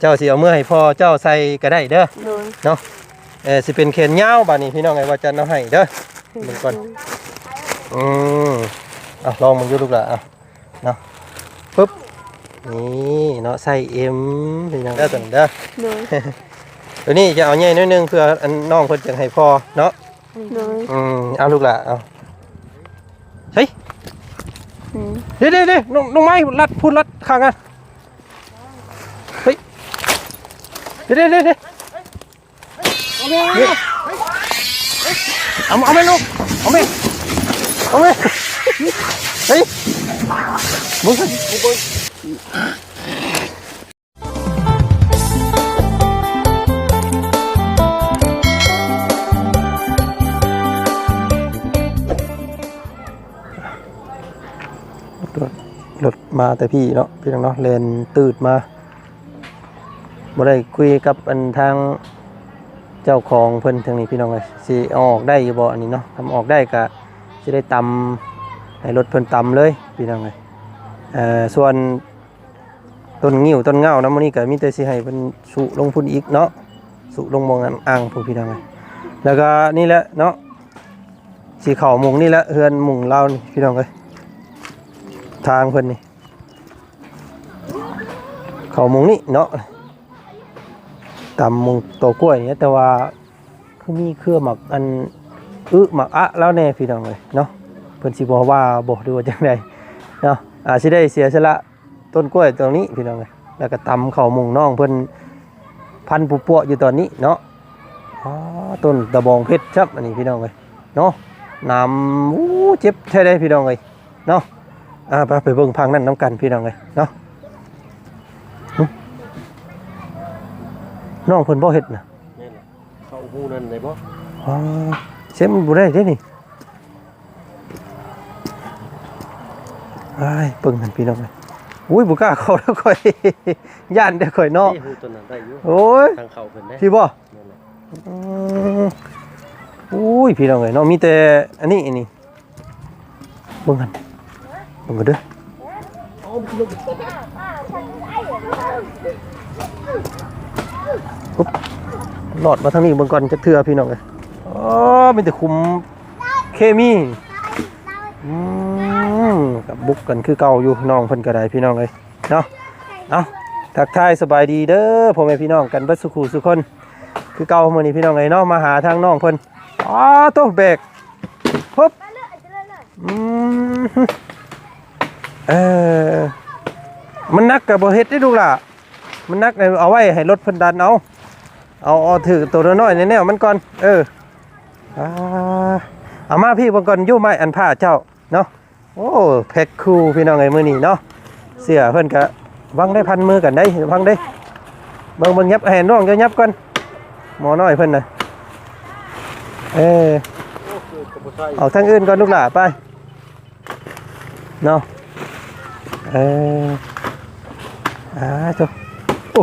ເຈົ້າຊິເອົາເມືອໃຫ້ພໍ່ເຈົ້າໃສ່ກໍໄດ້ເດີ ໂດຍ ເນາະ. ເອີ ຊິເປັນແຂນຍາວບາດນີ້ ພີ່ນ້ອງເອີຍ ວ່າຈະເອົາໃຫ້ເດີ. ເບິ່ງກ່ອນ ອືມ ເອົາລອງເບິ່ງຢູ່ລູກຫຼ້າ ເອົາເນາະ ປຶບ ນີ້ເນາະ ໄຊເອັມ ພີ່ນ້ອງເດີ ຕົວນີ້ເດີ ໂດຍ. ຕົວນີ້ຈະເອົາໃຫຍ່ໜ້ອຍໜຶ່ງ ເພື່ອອັນນ້ອງເພິ່ນຈະໃຫ້ພໍ່ເນາະ ໂດຍ. ອືມ ເອົາລູກຫຼ້າ ເອົາ ເຮີ້ຍ ອືມ ເດ້ໆໆ ນ້ອງ ນ້ອງໄມ້ລັດ ພຸ້ນລັດຂ້າງນັ້ນ ເຮີ້ຍ ເດ້ໆໆໆ ເອົາ ເອົາແມ່ລູກ ເອົາແມ່ ເອົາແມ່ ເຮີ້ຍ ເບິ່ງ ລົດ ລົດມາແຕ່ພີ້ເນາະ ພີ່ນ້ອງເນາະ ແລ່ນຕືດມາ ບໍ່ໄດ້ຄຸຍກັບອັນທາງເຈົ້າຂອງເພິ່ນທາງນີ້ ພີ່ນ້ອງເອີຍ ຊິເອົາອອກໄດ້ຢູ່ບໍ່ອັນນີ້ເນາະ. ຄັນອອກໄດ້ກະຊິໄດ້ຕຳ ໃຫ້ລົດເພິ່ນຕຳເລີຍ ພີ່ນ້ອງເອີຍ. ເອີ ສ່ວນ ຕົ້ນງິ້ວຕົ້ນງາວນຳມື້ນີ້ກໍມີແຕ່ຊິໃຫ້ເພິ່ນສຸລົງພຸ້ນອີກເນາະ ສຸລົງໝ່ອງອ່າງພຸ້ນ ພີ່ນ້ອງເອີຍ. ແລ້ວກໍນີ້ແຫຼະເນາະ ຊິເຂົ້າມຸງນີ້ແຫຼະ ເຮືອນມຸງລາວນີ້ ພີ່ນ້ອງເອີຍ ທາງເພິ່ນນີ້ ເຂົ້າມຸງນີ້ເນາະ ຕາມມຸງຕໍກ້ວຍນີ້ ແຕ່ວ່າ ຄືມີເຄືອໝາກອັນອຶໝາກອະລາວແດ່ ພີ່ນ້ອງເອີຍເນາະ. ເພິ່ນຊິບໍ່ວ່າບໍ່ ຫຼືວ່າຈັ່ງໃດເນາະ. ອາ ຊິໄດ້ເສຍສະຫຼະຕົ້ນກ້ວຍຕົງນີ້ ພີ່ນ້ອງເອີຍ ແລ້ວກໍຕຳເຂົ້າມຸງນ້ອງເພິ່ນ ພັນປົວໆຢູ່ຕອນນີ້ເນາະ. ອໍ ຕົ້ນຕະບອງເພັດຊ້ຳ ອັນນີ້ ພີ່ນ້ອງເອີຍເນາະ. ນ້ຳ ໂອ້ ເຈັບແທ້ເດ້ ພີ່ນ້ອງເອີຍເນາະ. ອາ ໄປ ໄປເບິ່ງພັງນັ້ນນຳກັນ ພີ່ນ້ອງເອີຍເນາະ. ຫຶ ນ້ອງເພິ່ນບໍ່ເຮັດນະ ແມ່ນລະ. ເຂົ້າຮູນັ້ນໄດ້ບໍ່? ອໍ ເຊັມບໍ່ໄດ້ເດ້ນີ້. ອ້າຍ ເບິ່ງຫັ້ນ ພີ່ນ້ອງເອີຍ. ໂອ້ຍ ບໍ່ກ້າເຂົ້າແລ້ວຂ້ອຍ ຢ້ານເດ້ຂ້ອຍເນາະ. ເອີ ຮູຕົວນັ້ນໄດ້ຢູ່ ໂອ້ຍ ທາງເຂົ້າເພິ່ນເດ້ ທີ່ບໍ່? ແມ່ນແຫຼະ. ອືມ ໂອ້ຍ ພີ່ນ້ອງເອີຍເນາະ ມີແຕ່ອັນນີ້ ອັນນີ້ ເບິ່ງຫັ້ນ ເບິ່ງກັນເດີ. ປຸບ ລອດມາທາງນີ້ເບິ່ງກ່ອນຈັກເທື່ອ ພີ່ນ້ອງເອີຍ. ອໍ ມີແຕ່ຂຸມເຄມີ. ອືມ ກໍບຸກກັນຄືເກົ່າຢູ່ ນ້ອງເພິ່ນກໍໄດ້ ພີ່ນ້ອງເອີຍເນາະ. ເອົາ ທັກທາຍສະບາຍດີເດີ ພໍ່ແມ່ພີ່ນ້ອງກັນເບິດສູ່ຄູ່ສູ່ຄົນ ຄືເກົ່າມື້ນີ້ ພີ່ນ້ອງເອີຍເນາະ. ມາຫາທາງນ້ອງເພິ່ນ ອໍ ໂຕ ແບກ ປຶບ ອືມ ເອີ ມັນໜັກກໍບໍ່ເຮັດເດ້ລູກຫຼ້າ ມັນໜັກເອົາໄວ້ໃຫ້ລົດເພິ່ນດັນເອົາ ເອົາ ເອົາຖືກໂຕນ້ອຍໆໃນແນວມັນກ່ອນ. ເອີ ອາ ເອົາມາພີ້ເບິ່ງກ່ອນ ຢູ່ໄມ້ອັນຜ້າເຈົ້າເນາະ. ໂອ້ ແພັກຄູ່ ພີ່ນ້ອງເອີຍ ມື້ນີ້ເນາະ ເສື້ອເພິ່ນກະຫວັງໄດ້ພັນມືກັນໄດ໋ ຫວັງໄດ໋. ເບິ່ງ ເບິ່ງ ຫຍັບໃຫ້ນ້ອງເຈົ້າຫຍັບກ່ອນ ໝໍນ້ອຍເພິ່ນນະ. ເອີ ອອກທາງອື່ນກ່ອນລູກຫຼ້າ ໄປເນາະ. ເອີ ອາ ໂທ້ ໂອ້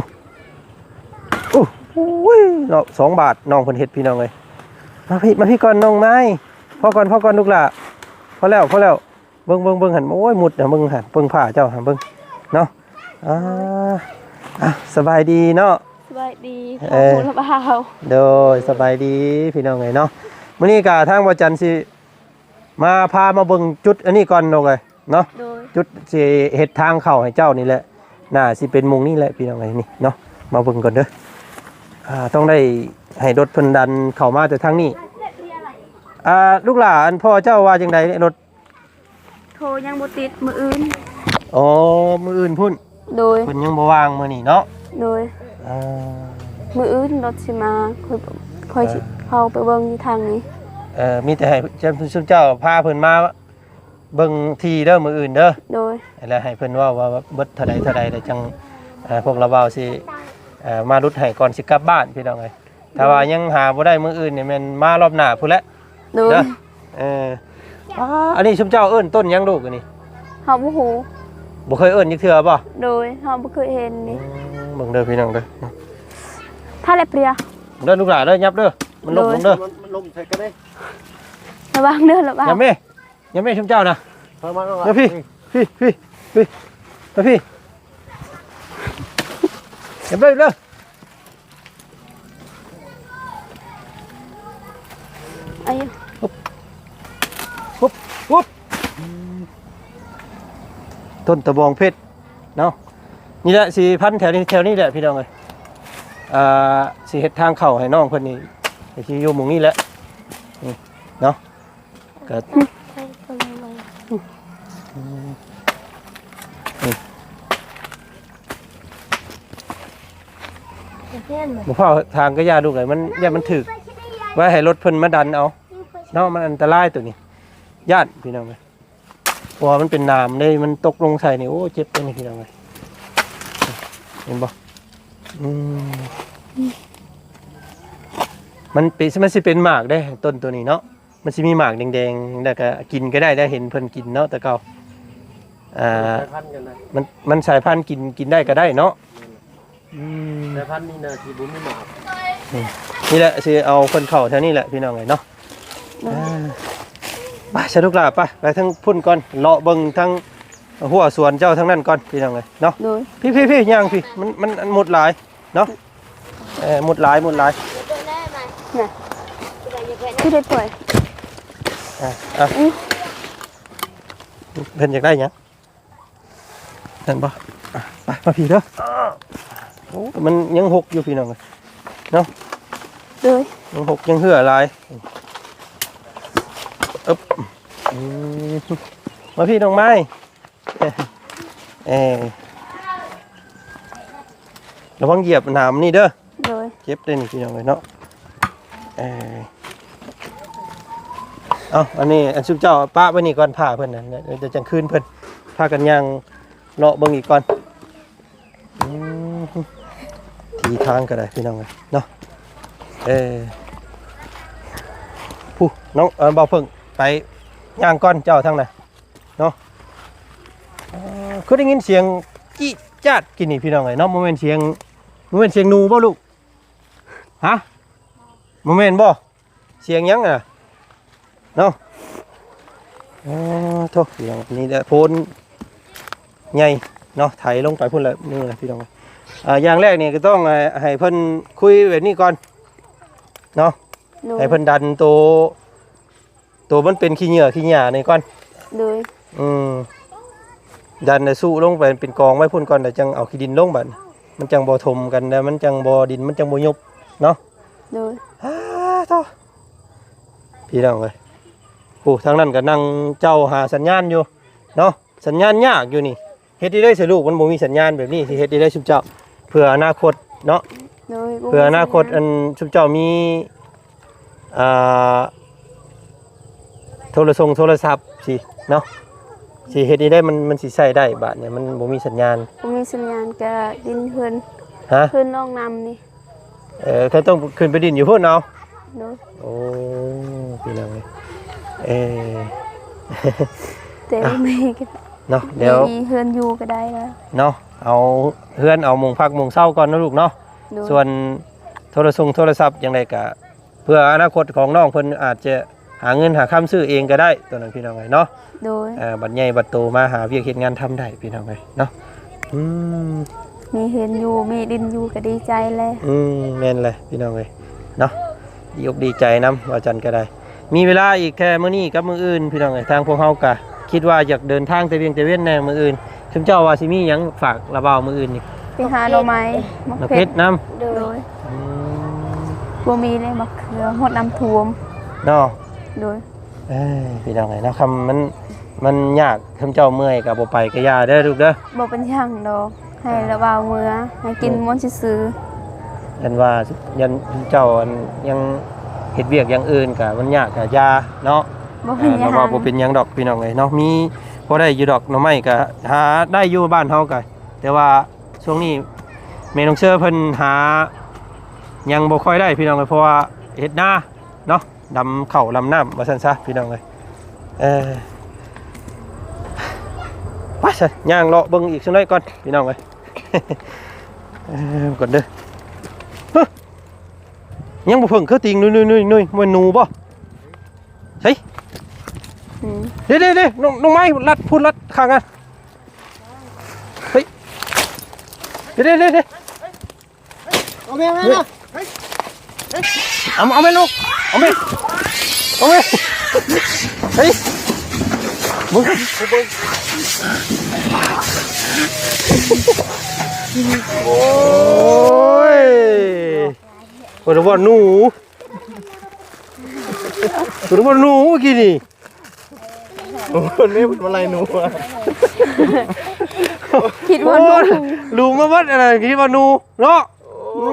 ໂອ້ ໂອ້ຍເນາະ ສອງບາດ ນ້ອງເພິ່ນເຮັດ ພີ່ນ້ອງເອີຍ. ມາພີ້ ມາພີ້ກ່ອນນ້ອງໄມ້ ພໍກ່ອນ ພໍກ່ອນລູກຫຼ້າ ພໍແລ້ວ ພໍແລ້ວ. ເບິ່ງ ເບິ່ງ ເບິ່ງຫັ້ນ ໂອ້ຍ ມຸດນະ ເບິ່ງຫັ້ນ ເບິ່ງຜ້າເຈົ້າຫັ້ນ ເບິ່ງເນາະ. ອາ ອາ ສະບາຍດີເນາະ ສະບາຍດີ ເອີ ພໍ່ຜູ້ລະບ່າວ ໂດຍ ສະບາຍດີ ພີ່ນ້ອງເອີຍເນາະ. ມື້ນີ້ກະທາງບ່າວຈັນຊິມາ ພາມາເບິ່ງຈຸດອັນນີ້ກ່ອນນ້ອງເອີຍເນາະ ຈຸດຊິເຮັດທາງເຂົ້າໃຫ້ເຈົ້ານີ້ແຫຼະ ໜ້າຊິເປັນໝ່ອງນີ້ແຫຼະ ພີ່ນ້ອງເອີຍ ນີ້ເນາະ. ມາເບິ່ງກ່ອນເດີ ອາ ຕ້ອງໄດ້ໃຫ້ລົດເພິ່ນດັນເຂົ້າມາແຕ່ທາງນີ້. ອາ ລູກຫຼ້າ ອັນພໍ່ເຈົ້າວ່າຈັ່ງໃດ ລົດ ໂທຍັງບໍ່ຕິດ ມື້ອື່ນ. ອໍ ມື້ອື່ນພຸ້ນ ໂດຍ ເພິ່ນຍັງບໍ່ວ່າງມື້ນີ້ເນາະ ໂດຍ. ເອີ ມື້ອື່ນລົດຊິມາ ຂ້ອຍ ຂ້ອຍ ເອີ ຊິເຂົ້າໄປເບິ່ງຢູ່ທາງນີ້. ເອີ ມີແຕ່ໃຫ້ຊຸມເຈົ້າພາເພິ່ນມາເບິ່ງທີ່ເດີ ມື້ອື່ນເດີ ໂດຍ ແລ້ວໃຫ້ເພິ່ນເວົ້າວ່າເບິດເທົ່າໃດເທົ່າໃດ ແລ້ວຈັ່ງ ເອີ ພວກລາວເວົ້າຊິ ເອີ ມາຫຼຸດໃຫ້ກ່ອນຊິກັບບ້ານ ພີ່ນ້ອງເອີຍ. ຖ້າວ່າຍັງຫາບໍ່ໄດ້ມື້ອື່ນນີ້ແມ່ນມາລອບໜ້າພຸ້ນແຫຼະ ໂດຍ ເດີ. ເອີ ອາ ອັນນີ້ຊຸມເຈົ້າເອີ້ນຕົ້ນຫຍັງລູກ ອັນນີ້? ເຮົາບໍ່ຮູ້ ບໍ່ເຄີຍເອີ້ນຈັກເທື່ອບໍ່? ໂດຍ ເຮົາບໍ່ເຄີຍເຫັນນີ້. ອືມ ເບິ່ງເດີພີ່ນ້ອງເດີ ຖ້າແລະເປຍ ເດີລູກຫຼ້າເດີ ຫຍັບເດີ ມັນລົ້ມລົງເດີ ໂດຍ ມັນ ມັນລົ້ມໃສ່ກັນເດ້ ລະວັງເດີ ລະວັງ ຫຍັບແມ່ ຍັງແມ່ນຊຸມເຈົ້ານະ ມາ ມາ ມາ ມາພີ້ ພີ້ ພີ້ ພີ້ ມາພີ້. เก็บเลยเด้อ อายุ ปุ๊บ ปุ๊บ ปุ๊บ ต้นตะบองเพชรเนาะ นี่แหละ สิพันแถวนี้ แถวนี้แหละพี่น้องเอ้ย อ่า สิเฮ็ดทางเข้าให้น้องเพิ่นนี่ ก็สิอยู่หม่องนี้แหละ นี่เนาะ ก็ บ่ฟ้าวทางก็ย่าลูกเอ้ย มัน ย่านมันถืก ไว้ให้รถเพิ่นมาดันเอาเนาะ มันอันตรายตัวนี้ ย่านพี่น้องเอ้ย เพราะว่ามันเป็นหนามเด้ มันตกลงใส่นี่ โอ้ เจ็บตัวนี้พี่น้องเอ้ย เห็นบ่ อืม มันเป็น มันสิเป็นหมากเด้ ต้นตัวนี้เนาะ มันสิมีหมากแดงๆ แล้วก็กินก็ได้ ได้เห็นเพิ่นกินเนาะ แต่เก่า อ่า สายพันธุ์กันนะ มัน มันสายพันธุ์กิน กินได้ก็ได้เนาะ อืม สายพันธุ์นี่น่าสิบ่มีหมาก อืม นี่แหละ สิเอาเพิ่นเข้าแถวนี้แหละพี่น้องเอ้ยเนาะ โดย อ่า ไปซะลูกหลาน ไป ไปทางพุ้นก่อน เลาะเบิ่งทางหัวสวนเจ้าทางนั้นก่อนพี่น้องเอ้ยเนาะ โดย พี้ๆๆ ย่างพี้ มัน มัน มันหมดหลายเนาะ เออ หมดหลาย หมดหลาย น่ะ คือได้ปล่อย อ่ะ อ่ะ อืม เพิ่นอยากได้หยัง นั่นบ่ อ่ะ ไป มาพี้เด้อ โอ้ มันยังหกอยู่พี่น้องเอ้ยเนาะ โดย ยังหก ยังเหื่อหลาย อึ๊บ อืม มาพี้น้องไม้ เอ้ย ระวังเหยียบหนามนี่เด้อ โดย เจ็บเด้นี่พี่น้องเอ้ยเนาะ เอ้ย เอา อันนี้ อันซุมเจ้าปะไว้นี่ก่อน ผ้าเพิ่นน่ะ เดี๋ยวจั่งคืนเพิ่น พากันย่างเลาะเบิ่งอีกก่อน อืม ทีทางก็ได้พี่น้องเอ้ยเนาะ เอ้ย ผู้น้อง เอ่อ บ่าวเพิ่ง ไปย่างก่อน เจ้าทางนั้น เนาะ เอ่อ คือได้ยินเสียงจี๊ดจ๊าดกินนี่พี่น้องเอ้ยเนาะ บ่แม่นเสียง บ่แม่นเสียงหนูบ่ลูก ฮะ บ่แม่นบ่ เสียงหยังอะเนาะ อ๋อ โธ่ พี่น้อง นี่แหละโพนใหญ่เนาะ ไถลงไปพุ้นแหละ นี่แหละพี่น้อง อ่า อย่างแรกนี่ก็ต้องให้ ให้เพิ่นคุยแบบนี้ก่อนเนาะ โดย ให้เพิ่นดันโต โตมันเป็นขี้เหยื่อขี้หญ้านี่ก่อน โดย อืม ดันแล้วสุลงไปเป็นกองไว้พุ้นก่อน แล้วจั่งเอาขี้ดินลงบัด มันจั่งบ่ถมกัน แล้วมันจั่งบ่ ดินมันจั่งบ่ยุบเนาะ โดย อ้า โธ่ พี่น้องเอ้ย โอ้ ทางนั้นก็นั่งเจ้าหาสัญญาณอยู่เนาะ สัญญาณยากอยู่นี่ เฮ็ดได้ได๋ซะลูก มันบ่มีสัญญาณแบบนี้ สิเฮ็ดได้ได๋ซุมเจ้า เพื่ออนาคตเนาะ โดย เพื่ออนาคต อันซุมเจ้ามี ອ່າ ໂທລະສົງໂທລະສັບຊິເນາະ ຊິເຮັດແນວໃດມັນ ມັນຊິໃຊ້ໄດ້ບາດນີ້ ມັນບໍ່ມີສັນຍານ ບໍ່ມີສັນຍານກະດິນເພິ່ນ ຮະ ເພິ່ນນ້ອງນ້ຳນີ້ ເອີ ເຂົາຕ້ອງຂຶ້ນໄປດິນຢູ່ພຸ້ນເອົາ ໂດຍ ໂອ້ ພີ່ນ້ອງເອີຍ ເອີ ແຕ່ ອ່ະ ມີ ເນາະ ດຽວ ມີເຮືອນຢູ່ກໍໄດ້ແລ້ວເນາະ ເອົາເຮືອນເອົາໝ່ອງພັກໝ່ອງເຊົາກ່ອນເນາະລູກເນາະ ໂດຍ ສ່ວນໂທລະສົງໂທລະສັບຈັ່ງໃດກະ ເພື່ອອະນາຄົດຂອງນ້ອງເພິ່ນອາດຈະຫາເງິນຫາຄຳຊື້ເອງກໍໄດ້ ຕົວນັ້ນພີ່ນ້ອງເອີຍເນາະ ໂດຍ ເອີ ບັດໃຫຍ່ບັດໂຕມາຫາວຽກເຮັດງານທຳໄດ້ພີ່ນ້ອງເອີຍເນາະ ອືມ ມີເຮືອນຢູ່ ມີດິນຢູ່ກໍດີໃຈແລ້ວ ອືມ ແມ່ນແຫຼະພີ່ນ້ອງເອີຍເນາະ ດີອົກດີໃຈນຳ ວ່າຈັ່ນກໍໄດ້ ມີເວລາອີກແຄ່ມື້ນີ້ກັບມື້ອື່ນພີ່ນ້ອງເອີຍ ທາງພວກເຮົາກໍຄິດວ່າຢາກເດີນທາງແຕ່ວຽງແຕ່ເວັນແດ່ມື້ອື່ນ ຊຸມເຈົ້າວ່າຊິມີຫຍັງຝາກລະບ່າວມື້ອື່ນນີ້ ໄປຫາໜໍ່ໄມ້ ໝາກເຜັດນຳ ໂດຍ ອືມ ບໍ່ມີເລີຍໝາກເຂືອ ຮອດນ້ຳຖ້ວມເນາະ ໂດຍ ເອີ ພີ່ນ້ອງເອີຍເນາະ ຄຳມັນ ມັນຍາກ ຄຳເຈົ້າເມື່ອຍກໍບໍ່ໄປກໍຢ່າເດີລູກເດີ ບໍ່ເປັນຫຍັງດອກ ໃຫ້ລະບ່າວເມືອ ໃຫ້ກິນມ່ວນຊື່ໆ ຢ້ານວ່າ ຢ້ານເຈົ້າອັນຍັງເຮັດວຽກຢ່າງອື່ນກະມັນຍາກກະຢ່າເນາະ ບໍ່ເປັນຫຍັງ ເອີ ລະວ່າບໍ່ເປັນຫຍັງດອກພີ່ນ້ອງເອີຍເນາະ ມີພໍໄດ້ຢູ່ດອກ ໜໍ່ໄມ້ກະຫາໄດ້ຢູ່ບ້ານເຮົາກະ ແຕ່ວ່າຊ່ວງນີ້ແມ່ນ້ອງເຊີເພິ່ນຫາຍັງບໍ່ຄ່ອຍໄດ້ພີ່ນ້ອງເອີຍ ເພາະວ່າເຮັດນາເນາະ ດຳເຂົ້າດຳນ້ຳວ່າຊັ້ນຊະພີ່ນ້ອງເອີຍ ເອີ ໄປຊະ ຍ່າງເລາະເບິ່ງອີກຈັກໜ້ອຍກ່ອນພີ່ນ້ອງເອີຍ ເອີ ກ່ອນເດີ ຮະ ຍັງບໍ່ເພິ່ງຄືຕີງນຸຍໆໆ ແມ່ນໜູບໍ່ ໃສ ອືມ ເດ້ໆໆ ນ້ອງ ນ້ອງໄມ້ລັດ ພຸ້ນລັດຂ້າງນະ ເຮີ້ຍ ເດ້ໆໆ ເອົາແມ່ມາເນາະ ເອົາ ເອົາແມ່ລູກ ເອົາແມ່ ເອົາແມ່ ເຮີ້ຍ ເບິ່ງ ໂອ້ຍ ເພິ່ນວ່າໜູ ເພິ່ນວ່າໜູເມື່ອກີ້ນີ້. ໂອ້ ເພິ່ນມາໄລ່ໜູ ຄິດວ່າໜູ ໂອ້ຍ ລູມມາເບິດອັນນັ້ນ ຄິດວ່າໜູເນາະ. ອື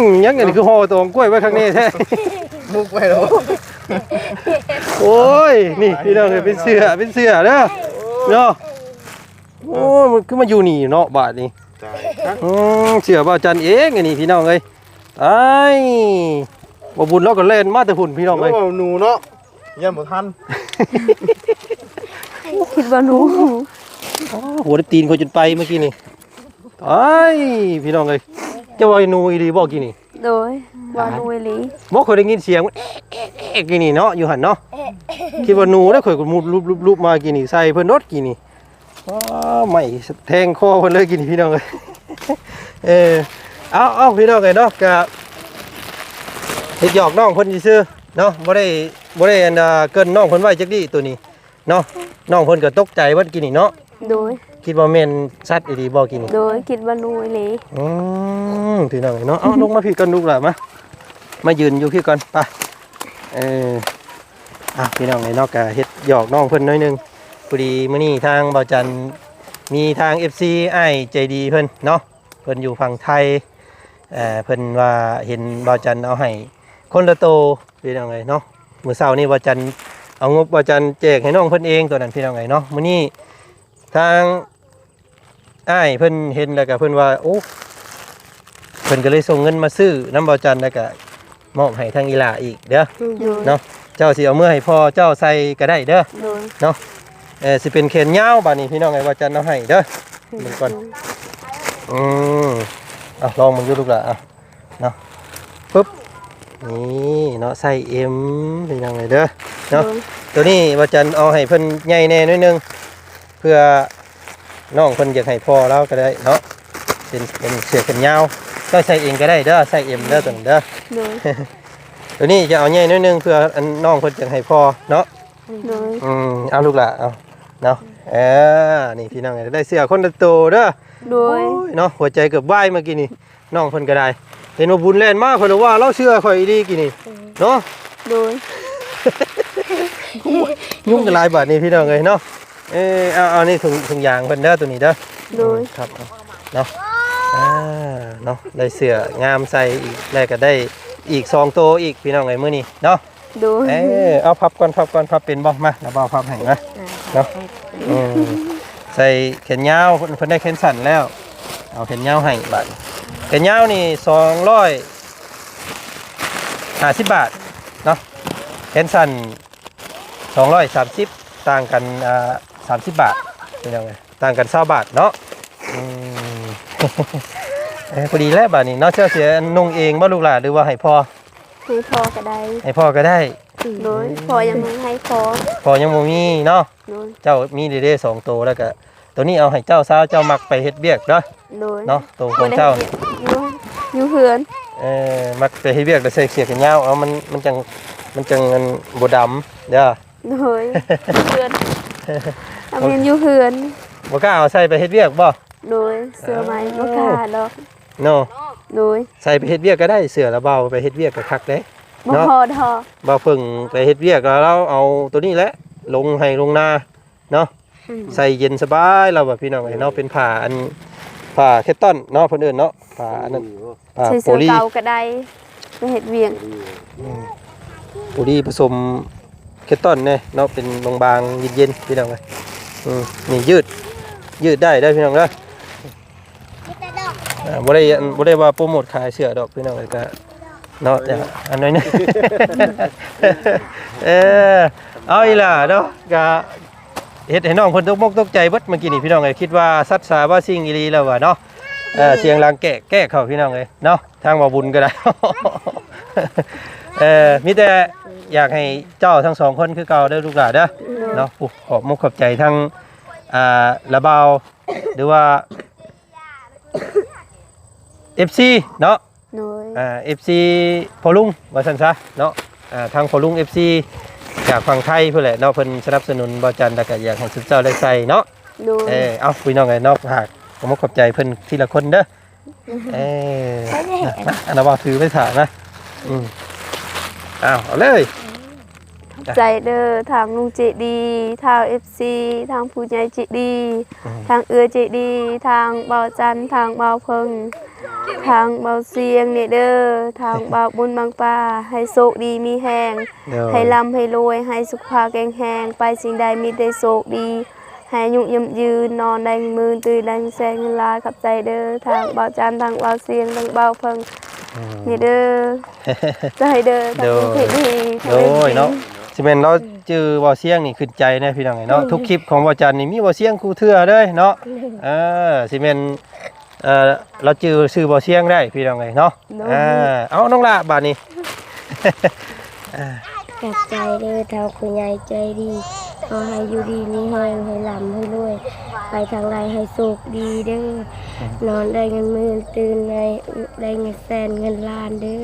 ມ ຍັງອັນນີ້ຄືຫໍ່ຕອງກ້ວຍໄວ້ຂ້າງແນ່ແທ້ ມຸກໄວ້ແລ້ວ. ໂອ້ຍ ນີ້ພີ່ນ້ອງເອີຍ ເປັນເສື້ອ ເປັນເສື້ອເດີເນາະ. ໂອ້ ມັນຄືມາຢູ່ນີ້ເນາະບາດນີ້. ອືມ ເສື້ອບ່າວຈັນເອງອັນນີ້ພີ່ນ້ອງເອີຍ. ອ້າຍ ບ່າວບຸນລາວກໍແລ່ນມາແຕ່ພຸ້ນພີ່ນ້ອງເອີຍ ໜູເນາະ. ຢ້ານບໍ່ທັນ ຄິດວ່າໜູ ໂອ້ ຫົວໄດ້ຕີນຂ້ອຍຈົນໄປເມື່ອກີ້ນີ້. ອ້າຍ ພີ່ນ້ອງເອີຍ ເຈົ້າວ່າໜູອີ່ຫຼີບໍ່ກີ້ນີ້? ໂດຍ ວ່າໜູອີ່ຫຼີ. ບໍ່ ຂ້ອຍໄດ້ຍິນສຽງມັນແອກໆໆ ກີ້ນີ້ເນາະ ຢູ່ຫັ້ນເນາະ. ຄິດວ່າໜູແລ້ວ ຂ້ອຍກໍມຸດລຸບໆໆ ມາກີ້ນີ້ ໃສ່ເພິ່ນໂດດກີ້ນີ້. ອ້າ ໄມ້ແທງຄໍເພິ່ນເລີຍກິນ ພີ່ນ້ອງເອີຍ. ເອີ ເອົາ ເອົາ ພີ່ນ້ອງເອີຍເນາະ ກະເຮັດຫຍອກນ້ອງເພິ່ນຊື່ໆເນາະ ບໍ່ໄດ້ ບໍ່ໄດ້ອັນ ເກີ່ນນ້ອງເພິ່ນໄວ້ຈັກດີ້ໂຕນີ້ເນາະ. ນ້ອງເພິ່ນກໍຕົກໃຈເບິດກິນນີ້ເນາະ. ໂດຍ ຄິດວ່າແມ່ນສັດອີ່ຫຼີບໍ່ກິນນີ້? ໂດຍ ຄິດວ່າໜູອີ່ຫຼີ. ອືມ ພີ່ນ້ອງເອີຍເນາະ ເອົາ ລົງມາພີ້ກ່ອນລູກຫຼານ ມາ ມາຢືນຢູ່ພີ້ກ່ອນ ໄປ. ເອີ ອ່ະ ພີ່ນ້ອງເອີຍເນາະ ກະເຮັດຫຍອກນ້ອງເພິ່ນໜ້ອຍໜຶ່ງ. ພໍດີມື້ນີ້ທາງບ່າວຈັນມີທາງເອັຟຊີອ້າຍໃຈດີເພິ່ນເນາະ ເພິ່ນຢູ່ຝັ່ງໄທ ເອີ ເພິ່ນວ່າເຫັນບ່າວຈັນເອົາໃຫ້ຄົນລະໂຕ ພີ່ນ້ອງເອີຍເນາະ. ມື້ເຊົ້ານີ້ບ່າວຈັນເອົາງົບບ່າວຈັນແຈກໃຫ້ນ້ອງເພິ່ນເອງໂຕນັ້ນ ພີ່ນ້ອງເອີຍເນາະ. ມື້ນີ້ທາງ ອ້າຍເພິ່ນເຫັນແລ້ວກໍເພິ່ນວ່າ ໂອ້ ເພິ່ນກໍເລີຍສົ່ງເງິນມາຊື້ນຳບ່າວຈັນ ແລ້ວກໍມອບໃຫ້ທາງອີ່ຫຼ້າອີກເດີ ໂດຍ ເນາະ. ເຈົ້າຊິເອົາເມືອໃຫ້ພໍ່ເຈົ້າໃສ່ກໍໄດ້ເດີ ໂດຍ ເນາະ. ເອີ ຊິເປັນແຂນຍາວບາດນີ້ ພີ່ນ້ອງເອີຍ ບ່າວຈັນເອົາໃຫ້ເດີ ເບິ່ງກ່ອນ. ອືມ ເອົາ ລອງເບິ່ງຢູ່ລູກຫຼ້າ ເອົາ ເນາະ ປຶບ ນີ້ເນາະ ໄຊເອັມ ພີ່ນ້ອງເອີຍເດີ ເນາະ. ໂດຍ ໂຕນີ້ບ່າວຈັນເອົາໃຫ້ເພິ່ນໃຫຍ່ແດ່ໜ້ອຍໜຶ່ງ ເພື່ອນ້ອງເພິ່ນຢາກໃຫ້ພໍ່ລາວກໍໄດ້ເນາະ ເປັນ ເປັນເສື້ອແຂນຍາວ ເຈົ້າໃສ່ເອງກໍໄດ້ເດີ ໄຊເອັມເດີ ໂຕນັ້ນເດີ ໂດຍ. ໂຕນີ້ຈະເອົາໃຫຍ່ໜ້ອຍໜຶ່ງ ເພື່ອອັນນ້ອງເພິ່ນຢາກໃຫ້ພໍ່ເນາະ ໂດຍ. ອືມ ເອົາລູກຫຼ້າ ເອົາເນາະ ເອີ ນີ້ພີ່ນ້ອງ ໄດ້ເສື້ອຄົນລະໂຕເດີ ໂດຍ ໂອ້ຍ ເນາະ ຫົວໃຈເກືອບວາຍເມື່ອກີ້ນີ້. ນ້ອງເພິ່ນກໍໄດ້ ເຫັນວ່າບຸນແລ່ນມາ ຂ້ອຍລະວ່າລາວເຊື່ອຂ້ອຍອີ່ຫຼີກີ້ນີ້ ເນາະ ໂດຍ. ໂອ້ຍ ຍຸງກັນຫຼາຍບາດນີ້ ພີ່ນ້ອງເອີຍເນາະ. ເອີ ເອົາ ເອົາ ນີ້ ຖົງ ຖົງຢາງເພິ່ນເດີ ໂຕນີ້ເດີ ໂດຍ ອືມ ຄັບ ເນາະ. ອ່າ ເນາະ ໄດ້ເສື້ອງາມໃສ່ອີກ ແລ້ວກໍໄດ້ອີກສອງໂຕອີກ ພີ່ນ້ອງເອີຍ ມື້ນີ້ເນາະ. ໂດຍ ເອີ ເອົາ ພັບກ່ອນ ພັບກ່ອນ ພັບເປັນບໍ່? ມາ ລະບ່າວພັບໃຫ້ມາ ອ່າ ເນາະ. ອືມ ໃສ່ແຂນຍາວ ເພິ່ນ ເພິ່ນໄດ້ແຂນສັ້ນແລ້ວ ເອົາແຂນຍາວໃຫ້ບາດ. ແຂນຍາວນີ້ສອງຮ້ອຍຫ້າສິບບາດເນາະ ແຂນສັ້ນສອງຮ້ອຍສາມສິບ ຕ່າງກັນ ອ່າ ສາມສິບບາດ ພີ່ນ້ອງເອີຍ ຕ່າງກັນຊາວບາດເນາະ. ອືມ ເອີ ພໍດີແລ້ວບາດນີ້ເນາະ. ເຈົ້າຊິນຸ່ງເອງບໍ່ລູກຫຼ້າ ຫຼືວ່າໃຫ້ພໍ່? ໃຫ້ພໍ່ກໍໄດ້ ໃຫ້ພໍ່ກໍໄດ້ ໂດຍ. ພໍ່ຍັງບໍ່ໃຫ້ພໍ່ ພໍ່ຍັງບໍ່ມີເນາະ ໂດຍ. ເຈົ້າມີເດ້ໆ ສອງໂຕ ແລ້ວກໍໂຕນີ້ເອົາໃຫ້ເຈົ້າຊາວ ເຈົ້າມັກໄປເຮັດວຽກເນາະ ໂດຍ ເນາະ. ໂຕຂອງເຈົ້ານີ້ ຢູ່ ຢູ່ເຮືອນ ເອີ ມັກໄປເຮັດວຽກ ແລ້ວໃສ່ເສື້ອແຂນຍາວ ເອົາ ມັນ ມັນຈັ່ງ ມັນຈັ່ງ ອັນ ບໍ່ດຳເດີ ໂດຍ. ເຮືອນ ເອົາແມ່ນຢູ່ເຮືອນ ບໍ່ກ້າເອົາໃສ່ໄປເຮັດວຽກບໍ່? ໂດຍ ເສື້ອໃໝ່ບໍ່ກ້າດອກເນາະ ໂດຍ. ໃສ່ໄປເຮັດວຽກກໍໄດ້ ເສື້ອລະບ່າວໄປເຮັດວຽກກໍຄັກເດ້ ບໍ່ ເນາະ ບໍ່ພໍດອກ. ບ່າວເພິ່ງໄປເຮັດວຽກ ແລ້ວລາວເອົາໂຕນີ້ແຫຼະລົງໄຮ່ລົງນາເນາະ ອືມ ໃສ່ເຢັນສະບາຍ ລາວວ່າ ພີ່ນ້ອງເອີຍເນາະ. ເປັນຜ້າ ອັນ ຜ້າແຄດຕອນເນາະ ເພິ່ນເອີ້ນເນາະ ຜ້າອັນນັ້ນ ຜ້າ ໃສ່ເສື້ອ ໂປລີ ເກົ່າກໍໄດ້ ໄປເຮັດວຽກ ອືມ ໂປລີປະສົມແຄດຕອນແດ່ເນາະ ເປັນບາງໆ ເຢັນໆ ພີ່ນ້ອງເອີຍ. ອືມ ນີ້ ຍືດ ຍືດໄດ້ເດີ ພີ່ນ້ອງເດີ. ອ່າ ບໍ່ໄດ້ ບໍ່ໄດ້ວ່າໂປຣໂມດຂາຍເສື້ອດອກ ພີ່ນ້ອງເອີຍ ກະເນາະ ແຕ່ອັນໜ້ອຍໜຶ່ງ ເອີ ເອົາອີ່ຫຼ້າເນາະ ກະເຮັດໃຫ້ນ້ອງເພິ່ນຕົກມົກຕົກໃຈເບິດເມື່ອກີ້ນີ້ ພີ່ນ້ອງເອີຍ. ຄິດວ່າສັດສາບາສິ່ງອີ່ຫຼີແລ້ວວ່າເນາະ ເອີ ສຽງຫຼັງແກະໆ ເຂົ້າ ພີ່ນ້ອງເອີຍເນາະ. ທາງບ່າວບຸນກໍໄດ້ ເອີ ມີແຕ່ຢາກໃຫ້ເຈົ້າທັງສອງຄົນຄືເກົ່າເດີລູກຫຼ້າເດີ ໂດຍ ເນາະ. ໂອ້ ຂອບມຸກຂອບໃຈທັງ ອ່າ ລະບ່າວ ຫຼືວ່າ ເອັຟຊີ ເນາະ ອ່າ ເອັຟຊີພໍ່ລຸງວ່າຊັ້ນຊະເນາະ. ອ່າ ທາງພໍ່ລຸງ ເອັຟຊີ ຈາກຝັ່ງໄທພຸ້ນແຫຼະເນາະ ເພິ່ນສະໜັບສະໜູນບ່າວຈັນ ແລ້ວກໍຢາກໃຫ້ຊຸມເຈົ້າໄດ້ໃສ່ເນາະ. ໂດຍ ເອີ ເອົາ ພີ່ນ້ອງເອີຍເນາະ ຝາກຂອບອົກຂອບໃຈເພິ່ນທີລະຄົນເດີ. ເອີ ມາ ອັນນະ ເວົ້າຖືໄປຖ້ານະ. ອືມ ເອົາ ເອົາເລີຍ. ຂອບໃຈເດີ ທາງລຸງໃຈດີ ທາງເອັຟຊີ ທາງຜູ້ໃຫຍ່ໃຈດີ ອືມ ທາງເອື້ອຍໃຈດີ ທາງບ່າວຈັນ ທາງບ່າວເພິ່ງ ທາງບ່າວຊຽງນີ້ເດີ ທາງບ່າວບຸນບັງປາ ໃຫ້ໂຊກດີມີແຮງ ໂດຍ ໃຫ້ລ່ຳໃຫ້ລວຍ ໃຫ້ສຸຂະພາບແຂງແຮງ ໄປສິ່ງໃດມີແຕ່ໂຊກດີ ໃຫ້ອາຍຸຍືນຍືນ ນອນໄດ້ເງິນໝື່ນ ຕື່ນໄດ້ເງິນແສນເງິນລ້ານ. ຂອບໃຈເດີ ທາງບ່າວຈັນ ທາງບ່າວຊຽງ ທາງບ່າວເພິ່ງ ອືມ ນີ້ເດີ ໃຈເດີ ໂດຍ ທາງເພິ່ນດີ ໂດຍເນາະ. ຊິແມ່ນລາວຈື່ບ່າວຊຽງນີ້ຂຶ້ນໃຈແນ່ພີ່ນ້ອງເອີຍເນາະ. ອືມ ທຸກຄລິບຂອງບ່າວຈັນນີ້ມີບ່າວຊຽງຄູ່ເທື່ອເລີຍເນາະ. ອືມ ເອີ ຊິແມ່ນ ເອີ ລາວຈື່ຊື່ບ່າວຊຽງໄດ້ພີ່ນ້ອງເອີຍເນາະ. ໂດຍ ອ່າ ເອົາ ນ້ອງຫຼ້າບາດນີ້. ຂອບໃຈເດີ ທາງຜູ້ໃຫຍ່ໃຈດີ ຂໍໃຫ້ຢູ່ດີມີແຮງ ໃຫ້ລ່ຳໃຫ້ລວຍ ໄປທາງໃດໃຫ້ໂຊກດີເດີ ອືມ ນອນໄດ້ເງິນໝື່ນ ຕື່ນໄດ້ ໄດ້ເງິນແສນເງິນລ້ານເດີ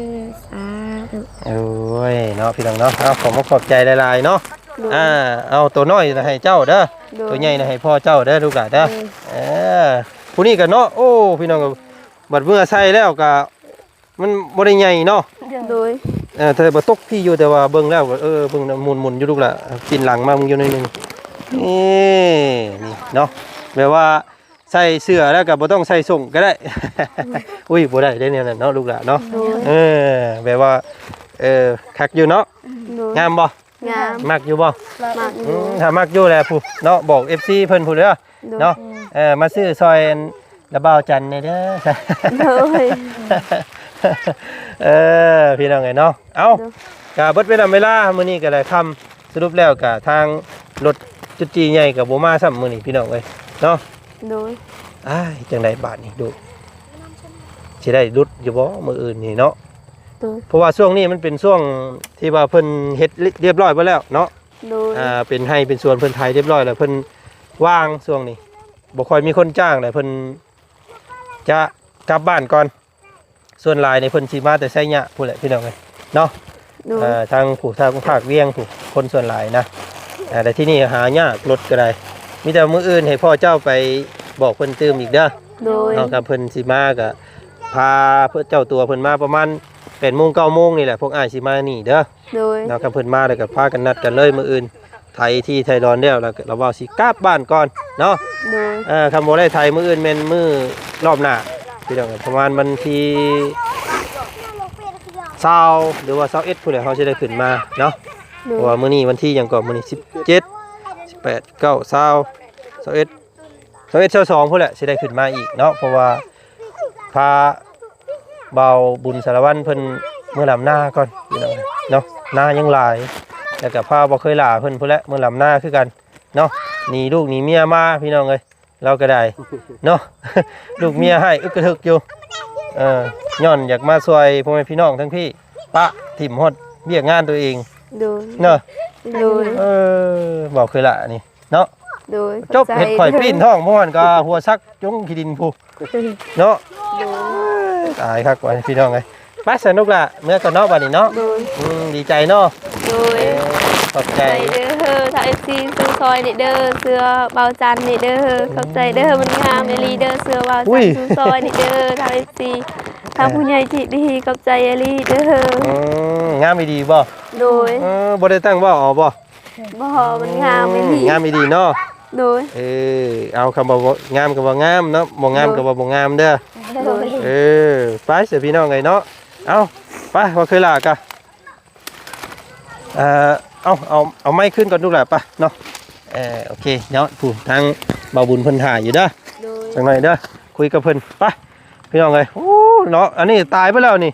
ສາທຸ. ໂອ້ຍເນາະ ພີ່ນ້ອງເນາະ ເອົາ ຂອບອົກຂອບໃຈຫຼາຍໆເນາະ. ໂດຍ ອ່າ ເອົາ ໂຕນ້ອຍນະໃຫ້ເຈົ້າເດີ ໂດຍ ໂຕໃຫຍ່ນະໃຫ້ພໍ່ເຈົ້າເດີ ລູກຫຼານເດີ. ໂດຍ ເອີ ຜູ້ນີ້ກໍເນາະ ໂອ້ ພີ່ນ້ອງ ບັດເມື່ອໃສ່ແລ້ວກໍ ມັນບໍ່ໄດ້ໃຫຍ່ເນາະ. ໂດຍ ເອີ ແຕ່ບໍ່ຕົກພີ້ຢູ່ ແຕ່ວ່າເບິ່ງແລ້ວ ເອີ ເບິ່ງໝຸນໆຢູ່ລູກຫຼະ ປິ່ນຫຼັງມາເບິ່ງຢູ່ໜ້ອຍໜຶ່ງ. ນີ້ ນີ້ເນາະ ແບບວ່າໃສ່ເສື້ອແລ້ວກໍບໍ່ຕ້ອງໃສ່ສົ້ງກໍໄດ້. ອຸ້ຍ ບໍ່ໄດ້ເດ້ແນວນັ້ນເນາະລູກຫຼະເນາະ. ໂດຍ ເອີ ແບບວ່າ ເອີ ຄັກຢູ່ເນາະ. ໂດຍ ງາມບໍ່? ງາມ ມັກຢູ່ບໍ່? ມັກຢູ່ ອືມ ຖ້າມັກຢູ່ແລ້ວພຸ້ນເນາະ ບອກເອັຟຊີເພິ່ນພຸ້ນເດີ. ໂດຍ ເນາະ ເອີ ມາຊື້ຊ່ອຍອັນລະບ່າວຈັນແດ່ເດີ. ໂດຍ ເອີ ພີ່ນ້ອງເອີຍເນາະ. ເອົ້າ ໂດຍ ກະເບິດເວລາ ເວລາມື້ນີ້ກະໄດ້ຄ່ຳ ສະຫຼຸບແລ້ວກະທາງລົດຈຸດຈີ່ໃຫຍ່ກະບໍ່ມາຊ້ຳມື້ນີ້ພີ່ນ້ອງເອີຍເນາະ. ໂດຍ ອ້າຍ ຈັ່ງໃດບາດນີ້ລູກ ຊິໄດ້ຫຼຸດຢູ່ບໍ່ມື້ອື່ນນີ້ເນາະ? ໂດຍ ເພາະວ່າຊ່ວງນີ້ມັນເປັນຊ່ວງທີ່ວ່າເພິ່ນເຮັດລຽບຮ້ອຍເບິດແລ້ວເນາະ. ໂດຍ ອ່າ ເປັນໄຮ່ເປັນສວນເພິ່ນໄຖລຽບຮ້ອຍແລ້ວ ເພິ່ນວ່າງຊ່ວງນີ້ ບໍ່ຄ່ອຍມີຄົນຈ້າງແລ້ວ ເພິ່ນຈະກັບບ້ານກ່ອນ. ສ່ວນຫຼາຍນີ້ເພິ່ນຊິມາແຕ່ໄຊຍະພຸ້ນແຫຼະພີ່ນ້ອງເອີຍເນາະ. ໂດຍ ເອີ ທາງຜູ້ ທາງພາກວຽງພຸ້ນ ຄົນສ່ວນຫຼາຍນະ. ອ່າ ແຕ່ທີ່ນີ້ຫາຍາກ ລົດກໍໄດ້ ມີແຕ່ມື້ອື່ນໃຫ້ພໍ່ເຈົ້າໄປບອກເພິ່ນຕື່ມອີກເດີ. ໂດຍ ເນາະ ຄັນເພິ່ນຊິມາກໍພາເຈົ້າຕົວເພິ່ນມາປະມານແປດໂມງ ເກົ້າໂມງນີ້ແຫຼະ ພວກອ້າຍຊິມານີ້ເດີ. ໂດຍ ເນາະ ຄັນເພິ່ນມາແລ້ວກໍພາກັນນັດກັນເລີຍ ມື້ອື່ນໄຖທີ່ໄຖດອນແລ້ວ ແລ້ວລະເວົ້າຊິກັບບ້ານກ່ອນເນາະ. ໂດຍ ເອີ ຄັນບໍ່ໄດ້ໄຖມື້ອື່ນແມ່ນມື້ລອບໜ້າພີ່ນ້ອງ ປະມານວັນທີຊາວ ຫຼືວ່າຊາວເອັດພຸ້ນແຫຼະ ເຮົາຊິໄດ້ຂຶ້ນມາເນາະ. ໂດຍ ເພາະວ່າມື້ນີ້ວັນທີຫຍັງເກາະ ມື້ນີ້ສິບເຈັດ ສິບແປດ ສິບເກົ້າ ຊາວ ຊາວເອັດ ຊາວເອັດ ຊາວສອງພຸ້ນແຫຼະ ຊິໄດ້ຂຶ້ນມາອີກເນາະ. ເພາະວ່າພາບ່າວບຸນສາລະວັນເພິ່ນເມືອດຳນາກ່ອນພີ່ນ້ອງເນາະ ນາຍັງຫຼາຍ ແລ້ວກໍພາບໍ່ເຄີຍຫຼ້າເພິ່ນພຸ້ນແຫຼະ ເມືອດຳນາຄືກັນເນາະ. ໜີລູກໜີເມຍມາພີ່ນ້ອງເອີຍ ລາວກໍໄດ້ເນາະ ລູກເມຍໃຫ້ອຶກກະທຶກຢູ່. ເອີ ຍ້ອນຢາກມາຊ່ວຍພໍ່ແມ່ພີ່ນ້ອງທັງພີ້ ປະຖິ້ມຮອດວຽກງານຕົວເອງ. ໂດຍ ເນາະ. ໂດຍ ເອີ ບໍ່ເຄີຍຫຼ້ານີ້ ເນາະ. ໂດຍ ຈົບ ເຮັດຂ້ອຍປີ້ນທ້ອງ ບໍ່ຫັ້ນກໍຫົວສັກຈົງຂີ້ດິນພຸ້ນເນາະ. ໂດຍ ຕາຍຄັກວ່າພີ່ນ້ອງເອີຍ. ໄປສະນຸກລະ ເມືອກ່ອນເນາະ ບັດນີ້ເນາະ. ໂດຍ ອືມ ດີໃຈເນາະ. ໂດຍ ເອີ ຂອບໃຈ ຂອບໃຈເດີ ທາງເອັຟຊີ ສູ້ຊ່ອຍນີ້ເດີ ເສື້ອບ່າວຈັນນີ້ເດີ. ຂອບໃຈເດີ ມັນງາມອີ່ຫຼີເດີ ເສື້ອບ່າວຈັນ ສູ້ຊ່ອຍນີ້ເດີ ທາງເອັຟຊີ ທາງຜູ້ໃຫຍ່ໃຈດີ ຂອບໃຈອີ່ຫຼີເດີ. ອືມ ງາມອີ່ຫຼີບໍ່? ໂດຍ ເອີ ບໍ່ໄດ້ຕັ້ງເວົ້າເອົາບໍ່? ບໍ່ ມັນງາມອີ່ຫຼີ ອືມ ງາມອີ່ຫຼີເນາະ. ໂດຍ ເອີ ເອົາ ຄຳວ່າງາມກໍວ່າງາມເນາະ ບໍ່ງາມກໍວ່າບໍ່ງາມເດີ. ໂດຍ ເອີ ໄປເສຍພີ່ນ້ອງເອີຍເນາະ. ເອົາ ໄປ ວ່າຄືລາກະ ເອີ ເອົາ ເອົາ ເອົາໄມຄືນກ່ອນລູກຫຼານ ໄປເນາະ. ເອີ ໂອເຄເນາະ ຜູ້ທາງບ່າວບຸນເພິ່ນຖ້າຢູ່ເດີ. ໂດຍ ຈັກໜ້ອຍເດີ ຄຸຍກັບເພິ່ນ ໄປ ພີ່ນ້ອງເອີຍ. ໂອ້ ເນາະ ອັນນີ້ຕາຍໄປແລ້ວນີ້.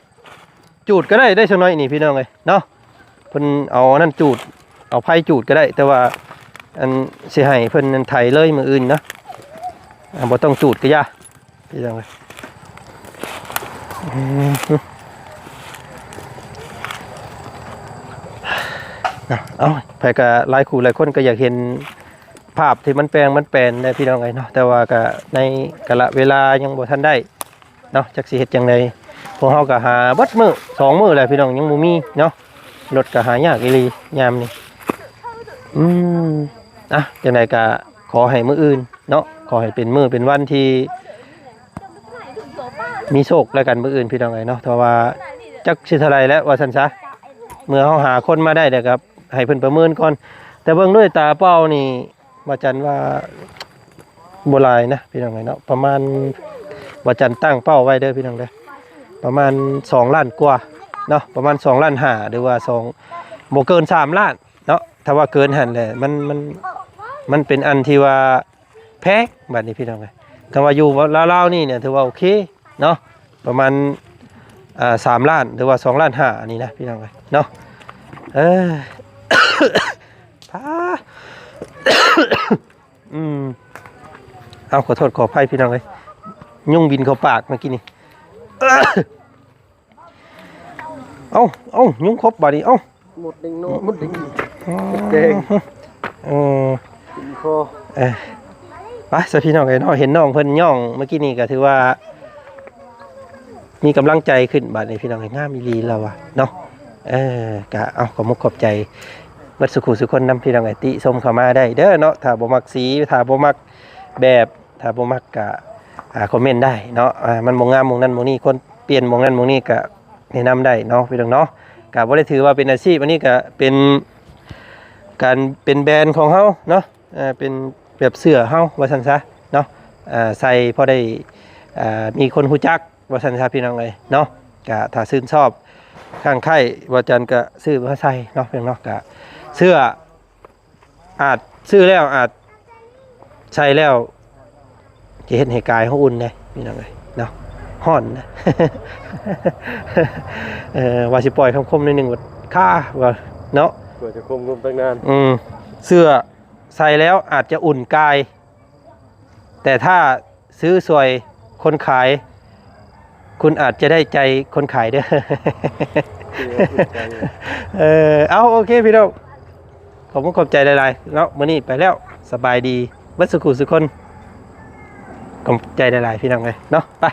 ຈູດກໍໄດ້ ໄດ້ສັກໜ້ອຍນີ້ພີ່ນ້ອງເອີຍເນາະ. ເພິ່ນເອົາອັນນັ້ນຈູດ ເອົາໄຟຈູດກໍໄດ້ ແຕ່ວ່າອັນຊິໃຫ້ເພິ່ນໄຖເລີຍມື້ອື່ນເນາະ ອ່າ ບໍ່ຕ້ອງຈູດກໍຢ່າ ພີ່ນ້ອງເອີຍ. ເນາະ ເອົາ ໃຜກໍ ຫຼາຍຄູ່ຫຼາຍຄົນກໍຢາກເຫັນພາບທີ່ມັນແປງມັນແປນແຫຼະ ພີ່ນ້ອງເອີຍເນາະ ແຕ່ວ່າກໍໃນກາລະເວລາຍັງບໍ່ທັນໄດ້ ເນາະ ຈັກຊິເຮັດຈັ່ງໃດ. ພວກເຮົາກໍຫາເບິດມື້ ສອງມື້ແລ້ວພີ່ນ້ອງ ຍັງບໍ່ມີເນາະ. ລົດກໍຫາຍາກອີ່ຫຼີຍາມນີ້. ອືມ ອ່ະ ຈັ່ງໃດກໍຂໍໃຫ້ມື້ອື່ນເນາະ ຂໍໃຫ້ເປັນມື້ເປັນວັນທີ່ມີໂຊກແລ້ວກັນມື້ອື່ນ ພີ່ນ້ອງເອີຍເນາະ. ເພາະວ່າຈັກຊິເທົ່າໃດແລ້ວວ່າຊັ້ນຊະ ເມື່ອເຮົາຫາຄົນມາໄດ້ແລ້ວກໍໃຫ້ເພິ່ນປະເມີນກ່ອນ. ແຕ່ເບິ່ງດ້ວຍຕາເປົ່ານີ້ ວ່າຈັນວ່າບໍ່ຫຼາຍນະ ພີ່ນ້ອງເອີຍເນາະ ປະມານ ວ່າຈັນຕັ້ງເປົ້າໄວ້ເດີ ພີ່ນ້ອງເດີ ປະມານສອງລ້ານກວ່າເນາະ ປະມານສອງລ້ານຫ້າ ຫຼືວ່າສອງ ບໍ່ເກີນສາມລ້ານເນາະ. ຖ້າວ່າເກີນຫັ້ນແຫຼະ ມັນ ມັນ ມັນເປັນອັນທີ່ວ່າແພງ ບາດນີ້ ພີ່ນ້ອງເອີຍ. ຄັນວ່າຢູ່ລາວໆນີ້ເນຍ ຖືວ່າໂອເຄເນາະ ປະມານ ອ່າ ສາມລ້ານ ຫຼືວ່າສອງລ້ານຫ້າ ນີ້ນະ ພີ່ນ້ອງເອີຍເນາະ. ເອີ ພາ ອືມ ເອົາ ຂໍໂທດຂໍອະໄພພີ່ນ້ອງເອີຍ ຍຸງບິນເຂົ້າປາກເມື່ອກີ້ນີ້. ເອົາ ເອົາ ຍຸງຄົບບາດນີ້ ເອົາ ໝົດເດ້ງເນາະ ໝົດເດ້ງ ອໍ ເກັ່ງ ເອີ ກິນຄໍ ເອີ ໄປຊະພີ່ນ້ອງເອີຍເນາະ. ເຫັນນ້ອງເພິ່ນຍ້ອງເມື່ອກີ້ນີ້ກໍຖືວ່າ ມີກຳລັງໃຈຂຶ້ນບາດນີ້ ພີ່ນ້ອງເອີຍ ງາມອີ່ຫຼີລາວວ່າເນາະ. ເອີ ກະເອົາ ຂອບມຸກຂອບໃຈເບິດສູ່ຄູ່ສູ່ຄົນນຳ ພີ່ນ້ອງເອີຍ ຕິຊົມເຂົ້າມາໄດ້ເດີເນາະ. ຖ້າບໍ່ມັກສີ ຖ້າບໍ່ມັກແບບ ຖ້າບໍ່ມັກກະ ອ່າ ຄອມເມັນໄດ້ເນາະ. ອ່າ ມັນບໍ່ງາມໝ່ອງນັ້ນໝ່ອງນີ້ ຄວນປ່ຽນໝ່ອງນັ້ນໝ່ອງນີ້ກະແນະນຳໄດ້ເນາະ ພີ່ນ້ອງເນາະ. ກະບໍ່ໄດ້ຖືວ່າເປັນອາຊີບ ອັນນີ້ກະເປັນ ການເປັນແບຣນຂອງເຮົາເນາະ ເປັນແບບເສື້ອເຮົາວ່າຊັ້ນຊະເນາະ. ໃສ່ພໍໄດ້ ມີຄົນຮູ້ຈັກວ່າຊັ້ນຊະ ພີ່ນ້ອງເອີຍເນາະ. ກະຖ້າຊື່ນຊອບຂ້າງໃຄ້ ບໍ່ຈັນກະຊື້ມາໃສ່ເນາະ ພີ່ນ້ອງເນາະ. ກະເສື້ອ ອາດຊື້ແລ້ວອາດໃສ່ແລ້ວ ຈະເຮັດໃຫ້ກາຍເຮົາອຸ່ນເດ້ ພີ່ນ້ອງເອີຍເນາະ ຮ້ອນນະ. ເອີ ວ່າຊິປ່ອຍຄຳຄົມໜ້ອຍໜຶ່ງ ວ່າຄາວ່າເນາະ ກວ່າຈະຄົມລົມຕັ້ງນານ. ອືມ ເສື້ອໃສ່ແລ້ວອາດຈະອຸ່ນກາຍ ແຕ່ຖ້າຊື້ຊ່ວຍຄົນຂາຍ ຄຸນອາດຈະໄດ້ໃຈຄົນຂາຍເດີ. ເອີ ເອົາ ໂອເຄພີ່ນ້ອງ ຂອບຄຸນຂອບໃຈຫຼາຍໆເນາະ. ມື້ນີ້ໄປແລ້ວ ສະບາຍດີເບິດສູ່ຄູ່ສູ່ຄົນ ຂອບໃຈຫຼາຍໆ ພີ່ນ້ອງເອີຍເນາະ. ໄປ